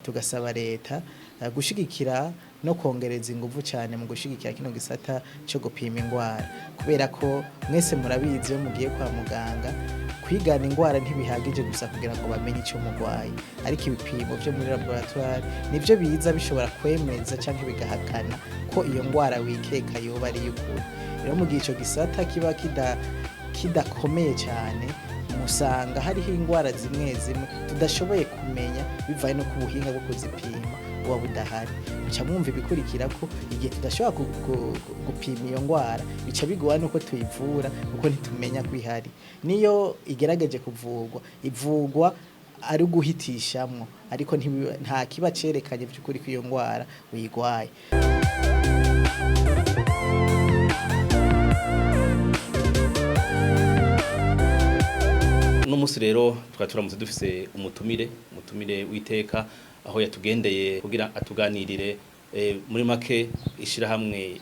Tugasaba leta gushigikira no kongereza inguvu cyane mu gushigikira kino gisata cyo gupima indwara, kubera ko mwese murabizi, iyo mugiye kwa muganga kwigana indwara ntibihagije gusa kugira ngo bamenye icyo murwaye, ariko ibipimo byo muri laboratoire nibyo biza bishobora kwemeza cyangwa bigahakana ko iyo ndwara wikeka yoba ari iy'ukuri. Rero mu gihe icyo gisata kiba kidakomeye cyane, musanga hariho indwara zimwe zimwe tudashoboye kumenya bivanye no ku buhinga bwo kuzipima buba budahari. Muca mwumva ibikurikira, ko igihe tudashobora gupima iyo ndwara, bica bigora nuko tuyivura, kuko ntitumenya ko ihari. Niyo igerageje kuvurwa, ivurwa ari uguhitishamwo, ariko nta kiba cerekanye by'ukuri ko iyo ndwara uyigwaye. Uno munsi rero tukaba turamutse dufise umutumire w'iteka, aho yatugendeye kugira atuganirire muri make ishirahamwe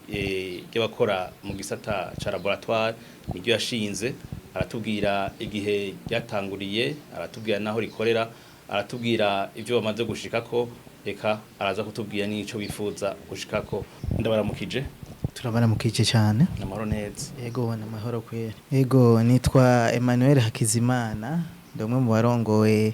ry'abakora mu gisata ca laboratoire niryo yashinze. Aratubwira igihe ryatanguriye, aratubwira naho rikorera, aratubwira ivyo bamaze gushikako, reka araza kutubwira n'ico bifuza gushikako. Ndabaramukije. Turabaramukije cyane. Namahoro neza? Yego, ni amahoro kwera. Yego, nitwa Emmanuel Hakizimana, ndi umwe mu barongoye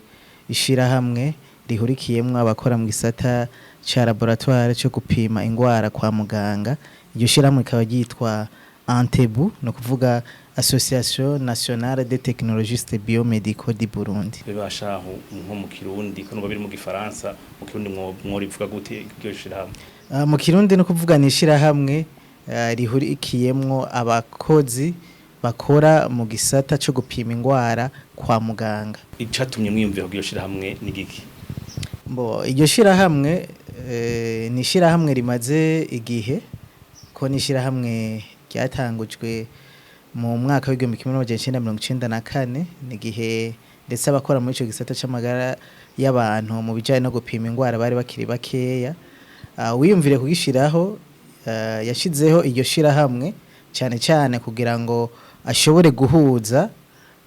ishirahamwe rihurikiyemwo abakora mu gisata ca laboratoire cyo gupima ingwara kwa muganga. Iryo shirahamwe rikaba ryitwa ANTEBU, ni ukuvuga Association Nationale des Technologistes Biomédicaux du Burundi. Bibasha nko mu Kirundi, ko numva biri mu Gifaransa, mu Kirundi mworivuga gute iryo shirahamwe? Mu Kirundi no kuvuga ni ishirahamwe rihurikiyemwo abakozi bakora mu gisata cyo gupima ingwara kwa muganga. Icatumye mwiyumvira kugira shirahamwe ni giki? Bo, iryo shirahamwe ni ishirahamwe rimaze igihe, ko ni ishirahamwe ryatangujwe mu mwaka w'1994. Ni igihe ndetse abakora muri ico gisata c'amagara y'abantu mu bijanye no gupima ingwara bari bakiri bakeya. Wiyumvire kugishiraho, yashizeho iryo shirahamwe cyane cyane kugira ngo ashobore guhuza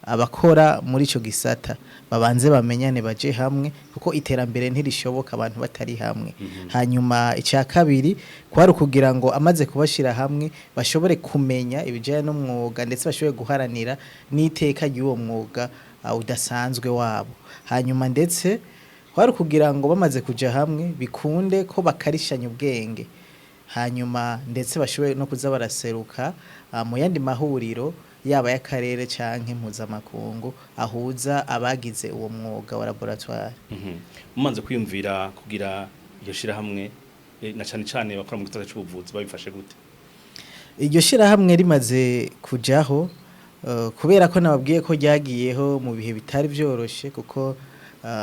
abakora muri ico gisata, babanze bamenyane, baje hamwe, kuko iterambere ntirishoboka abantu batari hamwe. Hanyuma icya kabiri kwari ukugira ngo amaze kubashira hamwe bashobore kumenya ibijyanye n'umwuga, ndetse bashobore guharanira n'iteka ry'uwo mwuga udasanzwe wabo. Hanyuma ndetse kwari ukugira ngo bamaze kuja hamwe bikunde ko bakarishanya ubwenge, hanyuma ndetse bashobore no kuza baraseruka mu yandi mahuriro, yaba y'akarere canke mpuzamakungu, ahuza abagize uwo mwuga wa laboratoire. Mumaze kwiyumvira kugira iryo shirahamwe, na cane cane bakora mu gisata c'ubuvuzi babifashe gute? Iryo shirahamwe rimaze kujaho, kubera ko nababwiye ko ryagiyeho mu bihe bitari vyoroshe, kuko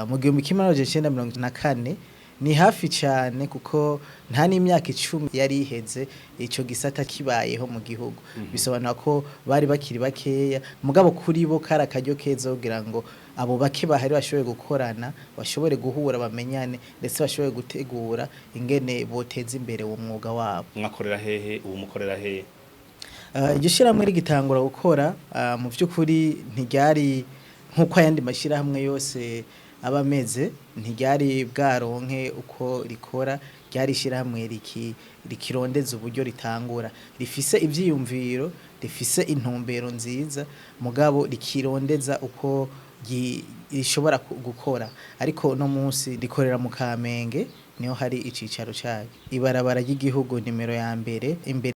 mu 1994 ni hafi cyane, kuko nta n'imyaka 10 yari iheze ico gisata kibayeho mu gihugu. Bisobanura ko bari bakiri bakeya, mugabo kuri bo kari akaryo keza kugira ngo abo bake bahari bashobore gukorana, bashobore guhura, bamenyane, ndetse bashobore gutegura ingene boteza imbere uwo mwuga wabo. Mwakorera hehe? Ubu mukorera hehe? Iryo shirahamwe rigitangura gukora, mu by'ukuri ntiryari nk'uko ayandi mashyirahamwe yose aba ameze, ntiryari bwaronke uko rikora. Ryari ishyirahamwe rikirondeza uburyo ritangura, rifise ivyiyumviro, rifise intumbero nziza, mugabo rikirondeza uko rishobora gukora. Ariko no munsi rikorera mu Kamenge, niho hari icicaro cayo, ibarabara ry'igihugu nimero ya mbere, imbere.